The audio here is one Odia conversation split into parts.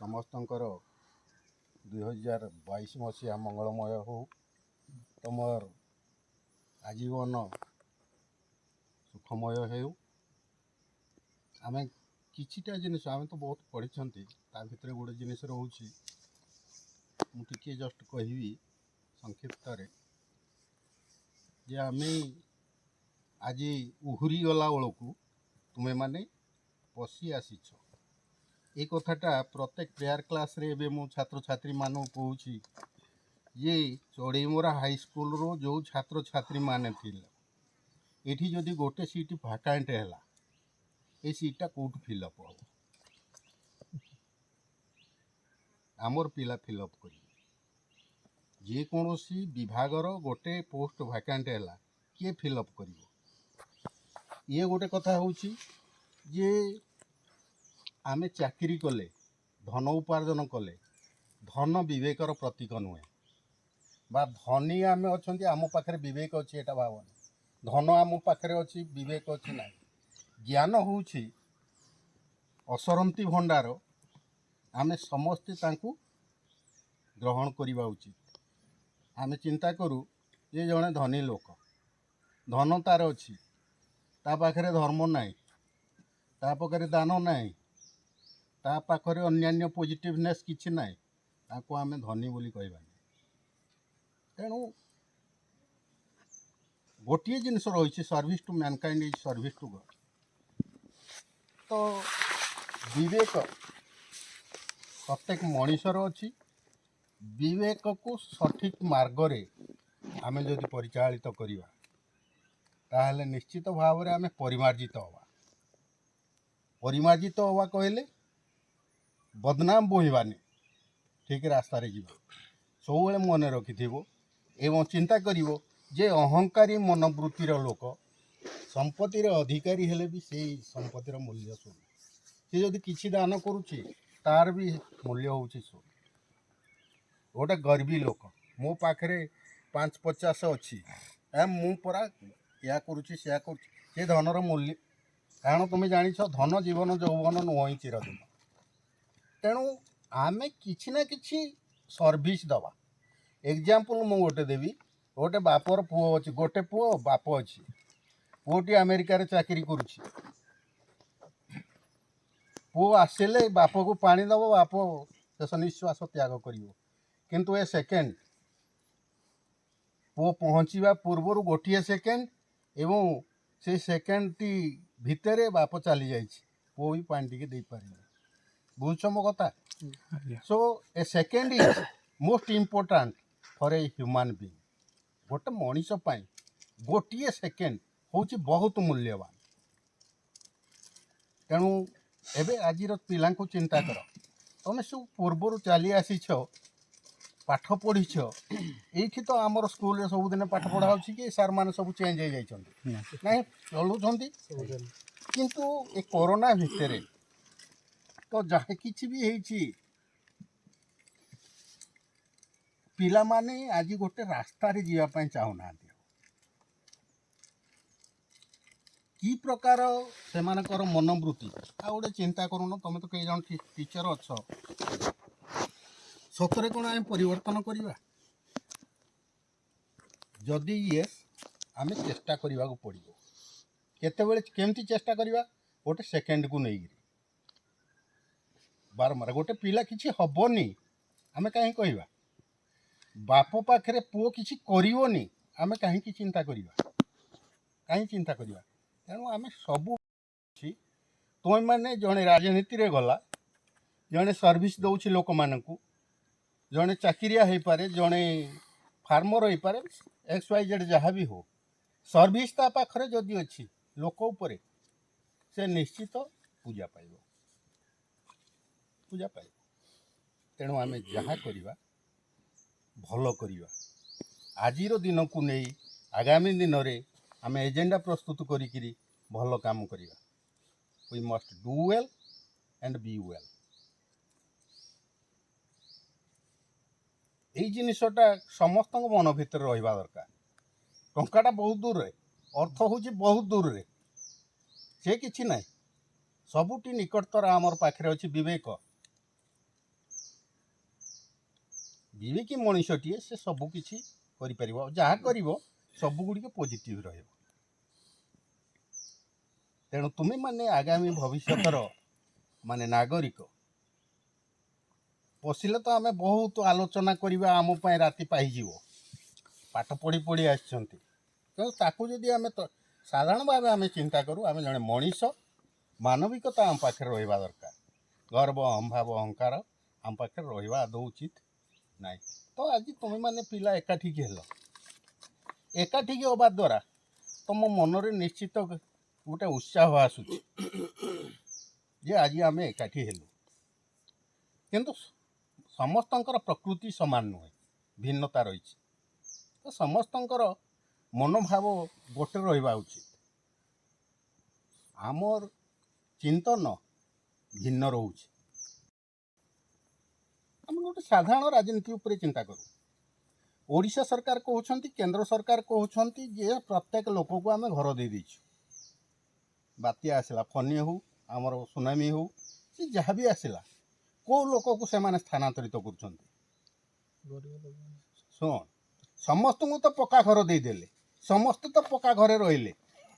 ସମସ୍ତଙ୍କର 2022 ମସିହା ମଙ୍ଗଳମୟ ହଉ, ତୁମର ଆଜୀବନ ସୁଖମୟ ହେଉ। ଆମେ କିଛିଟା ଜିନିଷ, ଆମେ ତ ବହୁତ ପଢ଼ିଛନ୍ତି, ତା ଭିତରେ ଗୋଟେ ଜିନିଷ ରହୁଛି, ମୁଁ ଟିକିଏ ଜଷ୍ଟ କହିବି ସଂକ୍ଷିପ୍ତରେ ଯେ ଆମେ ଆଜି ଉହୁରି ଗଲା ବେଳକୁ ତୁମେମାନେ ପଶି ଆସିଛ। ଏଇ କଥାଟା ପ୍ରତ୍ୟେକ ପ୍ରେୟାର କ୍ଲାସ୍ରେ ଏବେ ମୁଁ ଛାତ୍ରଛାତ୍ରୀମାନଙ୍କୁ କହୁଛି ଯେ ଚଢ଼େଇମରା ହାଇସ୍କୁଲରୁ ଯେଉଁ ଛାତ୍ରଛାତ୍ରୀମାନେ ଥିଲେ, ଏଠି ଯଦି ଗୋଟେ ସିଟ୍ ଭାକାଣ୍ଟ ହେଲା, ଏ ସିଟ୍ଟା କେଉଁଠୁ ଫିଲ୍ଅପ୍ ହେବ? ଆମର ପିଲା ଫିଲ୍ଅପ୍ କରିବେ। ଯେକୌଣସି ବିଭାଗର ଗୋଟେ ପୋଷ୍ଟ ଭାକାଣ୍ଟ ହେଲା, କିଏ ଫିଲ୍ଅପ୍ କରିବ? ଇଏ ଗୋଟେ କଥା ହେଉଛି ଯେ ଆମେ ଚାକିରି କଲେ, ଧନ ଉପାର୍ଜନ କଲେ, ଧନ ବିବେକର ପ୍ରତୀକ ନୁହେଁ। ବା ଧନୀ ଆମେ ଅଛନ୍ତି, ଆମ ପାଖରେ ବିବେକ ଅଛି, ଏଇଟା ଭାବନି। ଧନ ଆମ ପାଖରେ ଅଛି, ବିବେକ ଅଛି, ନାହିଁ। ଜ୍ଞାନ ହେଉଛି ଅସରନ୍ତି ଭଣ୍ଡାର। ଆମେ ସମସ୍ତେ ତାଙ୍କୁ ଗ୍ରହଣ କରିବା ଉଚିତ। ଆମେ ଚିନ୍ତା କରୁ ଯେ ଜଣେ ଧନୀ ଲୋକ, ଧନ ତାର ଅଛି, ତା ପାଖରେ ଧର୍ମ ନାହିଁ, ତା ପାଖରେ ଦାନ ନାହିଁ, ତା ପାଖରେ ଅନ୍ୟାନ୍ୟ ପଜିଟିଭନେସ୍ କିଛି ନାହିଁ, ତାକୁ ଆମେ ଧନୀ ବୋଲି କହିବାନି। ତେଣୁ ଗୋଟିଏ ଜିନିଷ ରହିଛି, service to mankind is service to God। ତ ବିବେକ ପ୍ରତ୍ୟେକ ମଣିଷର ଅଛି। ବିବେକକୁ ସଠିକ୍ ମାର୍ଗରେ ଆମେ ଯଦି ପରିଚାଳିତ କରିବା, ତାହେଲେ ନିଶ୍ଚିତ ଭାବରେ ଆମେ ପରିମାର୍ଜିତ ହେବା। ପରିମାର୍ଜିତ ହେବା କହିଲେ ବଦନାମ ବୋହିବାନି, ଠିକ୍ ରାସ୍ତାରେ ଯିବା। ସବୁବେଳେ ମନେ ରଖିଥିବ ଏବଂ ଚିନ୍ତା କରିବ ଯେ ଅହଙ୍କାରୀ ମନୋବୃତ୍ତିର ଲୋକ ସମ୍ପତ୍ତିର ଅଧିକାରୀ ହେଲେ ବି ସେଇ ସମ୍ପତ୍ତିର ମୂଲ୍ୟ ଶୂନ୍ୟ। ସେ ଯଦି କିଛି ଦାନ କରୁଛି, ତାର ବି ମୂଲ୍ୟ ହେଉଛି ଶୂନ୍ୟ। ଗୋଟେ ଗର୍ବୀ ଲୋକ, ମୋ ପାଖରେ 5-50 ଅଛି, ମୁଁ ପରା ଏହା କରୁଛି, ସେୟା କରୁଛି, ସେ ଧନର ମୂଲ୍ୟ। କାରଣ ତୁମେ ଜାଣିଛ, ଧନ ଜୀବନ ଯୌବନ ନୁହଁ ଚିରଦିନ। ତେଣୁ ଆମେ କିଛି ନା କିଛି ସର୍ଭିସ୍ ଦେବା। ଏକ୍ଜାମ୍ପଲ୍ ମୁଁ ଗୋଟେ ଦେବି। ଗୋଟେ ବାପର ପୁଅ ଅଛି, ଗୋଟେ ପୁଅ, ବାପ ଅଛି। ପୁଅଟି ଆମେରିକାରେ ଚାକିରି କରୁଛି। ପୁଅ ଆସିଲେ ବାପକୁ ପାଣି ଦେବ, ବାପ ଶେଷ ନିଶ୍ୱାସ ତ୍ୟାଗ କରିବ। କିନ୍ତୁ ଏ ସେକେଣ୍ଡ, ପୁଅ ପହଞ୍ଚିବା ପୂର୍ବରୁ ଗୋଟିଏ ସେକେଣ୍ଡ ଏବଂ ସେଇ ସେକେଣ୍ଡଟି ଭିତରେ ବାପ ଚାଲିଯାଇଛି, ପୁଅ ବି ପାଣି ଟିକେ ଦେଇପାରିନି। ବୁଝୁଛ ମୋ କଥା? ଆଜ୍ଞା। So a second is most important for a human being। ଗୋଟେ ମଣିଷ ପାଇଁ ଗୋଟିଏ ସେକେଣ୍ଡ ହେଉଛି ବହୁତ ମୂଲ୍ୟବାନ। ତେଣୁ ଏବେ ଆଜିର ପିଲାଙ୍କୁ ଚିନ୍ତା କର। ତମେ ସବୁ ପୂର୍ବରୁ ଚାଲି ଆସିଛ, ପାଠ ପଢ଼ିଛ। ଏଇଠି ତ ଆମର ସ୍କୁଲରେ ସବୁଦିନ ପାଠ ପଢ଼ା ହେଉଛି କି ସାର୍ମାନେ ସବୁ ଚେଞ୍ଜ ହେଇଯାଇଛନ୍ତି? ନାଇଁ, ଚଲୁଛନ୍ତି। କିନ୍ତୁ ଏ କରୋନା ଭିତରେ ତ ଯାହା କିଛି ବି ହେଇଛି, ପିଲାମାନେ ଆଜି ଗୋଟେ ରାସ୍ତାରେ ଯିବା ପାଇଁ ଚାହୁଁନାହାନ୍ତି। କି ପ୍ରକାର ସେମାନଙ୍କର ମନୋବୃତ୍ତି, ଆଉ ଗୋଟେ ଚିନ୍ତା କରୁନ। ତମେ ତ କେଇ ଜଣ ଟିଚର ଅଛ। ସତରେ କ'ଣ ଆମେ ପରିବର୍ତ୍ତନ କରିବା? ଯଦି ୟେସ୍, ଆମେ ଚେଷ୍ଟା କରିବାକୁ ପଡ଼ିବ। କେତେବେଳେ କେମିତି ଚେଷ୍ଟା କରିବା? ଗୋଟେ ସେକେଣ୍ଡକୁ ନେଇକିରି ବାରମ୍ବାର। ଗୋଟେ ପିଲା କିଛି ହବନି, ଆମେ କାହିଁ କହିବା? ବାପ ପାଖରେ ପୁଅ କିଛି କରିବନି, ଆମେ କାହିଁକି ଚିନ୍ତା କରିବା? କାହିଁ ଚିନ୍ତା କରିବା? ତେଣୁ ଆମେ ସବୁ ଅଛି। ତୁମେମାନେ ଜଣେ ରାଜନୀତିରେ ଗଲା, ଜଣେ ସର୍ଭିସ୍ ଦେଉଛି ଲୋକମାନଙ୍କୁ, ଜଣେ ଚାକିରିଆ ହେଇପାରେ, ଜଣେ ଫାର୍ମର ହେଇପାରେ, ଏକ୍ସ ୱାଇ ଜେଡ଼୍ ଯାହା ବି ହଉ, ସର୍ଭିସ୍ ତା ପାଖରେ ଯଦି ଅଛି ଲୋକ ଉପରେ, ସେ ନିଶ୍ଚିତ ପୂଜା ପାଇବ, ପୂଜା ପାଇବ। ତେଣୁ ଆମେ ଯାହା କରିବା, ଭଲ କରିବା। ଆଜିର ଦିନକୁ ନେଇ ଆଗାମୀ ଦିନରେ ଆମେ ଏଜେଣ୍ଡା ପ୍ରସ୍ତୁତ କରିକିରି ଭଲ କାମ କରିବା। We must do well and be well। ଏଇ ଜିନିଷଟା ସମସ୍ତଙ୍କ ମନ ଭିତରେ ରହିବା ଦରକାର। ଟଙ୍କାଟା ବହୁତ ଦୂରରେ, ଅର୍ଥ ହେଉଛି ବହୁତ ଦୂରରେ, ସେ କିଛି ନାହିଁ। ସବୁଠି ନିକଟତର ଆମର ପାଖରେ ଅଛି ବିବେକ। ବିବେକୀ ମଣିଷଟିଏ ସେ ସବୁ କିଛି କରିପାରିବ। ଯାହା କରିବ ସବୁଗୁଡ଼ିକ ପଜିଟିଭ୍ ରହିବ। ତେଣୁ ତୁମେମାନେ ଆଗାମୀ ଭବିଷ୍ୟତର ମାନେ ନାଗରିକ। ବସିଲେ ତ ଆମେ ବହୁତ ଆଲୋଚନା କରିବା, ଆମ ପାଇଁ ରାତି ପାହିଯିବ। ପାଠ ପଢ଼ି ପଢ଼ି ଆସିଛନ୍ତି। ତେଣୁ ତାକୁ ଯଦି ଆମେ ତ ସାଧାରଣ ଭାବେ ଆମେ ଚିନ୍ତା କରୁ, ଆମେ ଜଣେ ମଣିଷ, ମାନବିକତା ଆମ ପାଖରେ ରହିବା ଦରକାର। ଗର୍ବ, ଅହମ୍ଭାବ, ଅହଙ୍କାର ଆମ ପାଖରେ ରହିବା ଆଦୌ ଉଚିତ ନାହିଁ। ତ ଆଜି ତୁମେମାନେ ପିଲା ଏକାଠିକି ହେଲ। ଏକାଠିକି ହେବା ଦ୍ୱାରା ତୁମ ମନରେ ନିଶ୍ଚିତ ଗୋଟେ ଉତ୍ସାହ ଆସୁଛି ଯେ ଆଜି ଆମେ ଏକାଠି ହେଲୁ। କିନ୍ତୁ ସମସ୍ତଙ୍କର ପ୍ରକୃତି ସମାନ ନୁହେଁ, ଭିନ୍ନତା ରହିଛି। ତ ସମସ୍ତଙ୍କର ମନୋଭାବ ଗୋଟେ ରହିବା ଉଚିତ। ଆମର ଚିନ୍ତନ ଭିନ୍ନ ରହୁଛି। ଆମେ ଗୋଟେ ସାଧାରଣ ରାଜନୀତି ଉପରେ ଚିନ୍ତା କରୁ। ଓଡ଼ିଶା ସରକାର କହୁଛନ୍ତି, କେନ୍ଦ୍ର ସରକାର କହୁଛନ୍ତି ଯେ ପ୍ରତ୍ୟେକ ଲୋକକୁ ଆମେ ଘର ଦେଇ ଦେଇଛୁ। ବାତ୍ୟା ଆସିଲା, ଫନି ହେଉ, ଆମର ସୁନାମି ହେଉ, ସେ ଯାହା ବି ଆସିଲା, କେଉଁ ଲୋକକୁ ସେମାନେ ସ୍ଥାନାନ୍ତରିତ କରୁଛନ୍ତି? ଶୁଣ, ସମସ୍ତଙ୍କୁ ତ ପକ୍କା ଘର ଦେଇଦେଲେ, ସମସ୍ତେ ତ ପକ୍କା ଘରେ ରହିଲେ।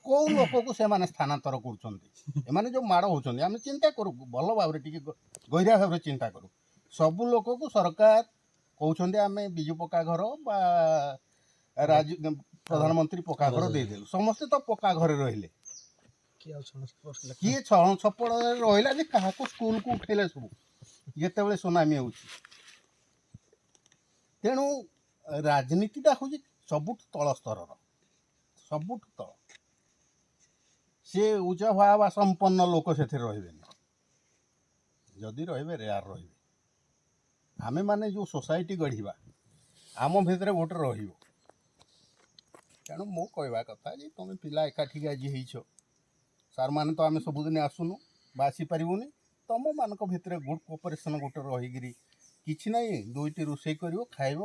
କେଉଁ ଲୋକକୁ ସେମାନେ ସ୍ଥାନାନ୍ତର କରୁଛନ୍ତି? ଏମାନେ ଯେଉଁ ମାଡ଼ ହେଉଛନ୍ତି, ଆମେ ଚିନ୍ତା କରୁ, ଭଲ ଭାବରେ ଟିକେ ଗହିରା ଭାବରେ ଚିନ୍ତା କରୁ। ସବୁ ଲୋକକୁ ସରକାର କହୁଛନ୍ତି ଆମେ ବିଜୁ ପକ୍କା ଘର ବା ରାଜୁ ପ୍ରଧାନମନ୍ତ୍ରୀ ପକ୍କା ଘର ଦେଇଦେଲୁ। ସମସ୍ତେ ତ ପକ୍କା ଘରେ ରହିଲେ। କିଏ ଛଣ ଛପରରେ ରହିଲା ଯେ କାହାକୁ ସ୍କୁଲକୁ ଉଠେଇଲେ ସବୁ ଯେତେବେଳେ ସୁନାମି ହେଉଛି? ତେଣୁ ରାଜନୀତିଟା ହେଉଛି ସବୁଠୁ ତଳ ସ୍ତରର, ସବୁଠୁ ତଳ। ସେ ଉଚ୍ଚ ଭାବ ସମ୍ପନ୍ନ ଲୋକ ସେଥିରେ ରହିବେନି। ଯଦି ରହିବେ, ରେୟାର ରହିବେ। ଆମେମାନେ ଯେଉଁ ସୋସାଇଟି ଗଢ଼ିବା, ଆମ ଭିତରେ ଗୋଟେ ରହିବ। ତେଣୁ ମୁଁ କହିବା କଥା ଯେ ତୁମେ ପିଲା ଏକାଠିକି ଆଜି ହେଇଛ। ସାର୍ମାନେ ତ ଆମେ ସବୁଦିନ ଆସୁନୁ ବା ଆସିପାରିବୁନି। ତୁମମାନଙ୍କ ଭିତରେ ଗୁଡ୍ କୋଅପରେସନ୍ ଗୋଟେ ରହିକିରି କିଛି ନାହିଁ, ଦୁଇଟି ରୋଷେଇ କରିବ, ଖାଇବ,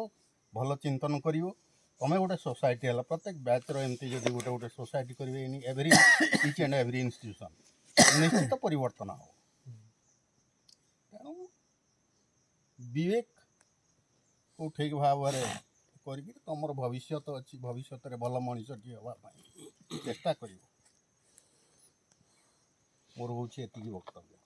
ଭଲ ଚିନ୍ତନ କରିବ। ତୁମେ ଗୋଟେ ସୋସାଇଟି ହେଲା, ପ୍ରତ୍ୟେକ ବ୍ୟାଚ୍ର ଏମିତି ଯଦି ଗୋଟେ ଗୋଟେ ସୋସାଇଟି କରିବେ in every each and every institution, ନିଶ୍ଚିତ ପରିବର୍ତ୍ତନ ହେବ। ତେଣୁ ବିବେକକୁ ଠିକ୍ ଭାବରେ କରିକି ତୁମର ଭବିଷ୍ୟତ ଅଛି, ଭବିଷ୍ୟତରେ ଭଲ ମଣିଷଟିଏ ହେବା ପାଇଁ ଚେଷ୍ଟା କରିବ। ମୋର ହେଉଛି ଏତିକି ବକ୍ତବ୍ୟ।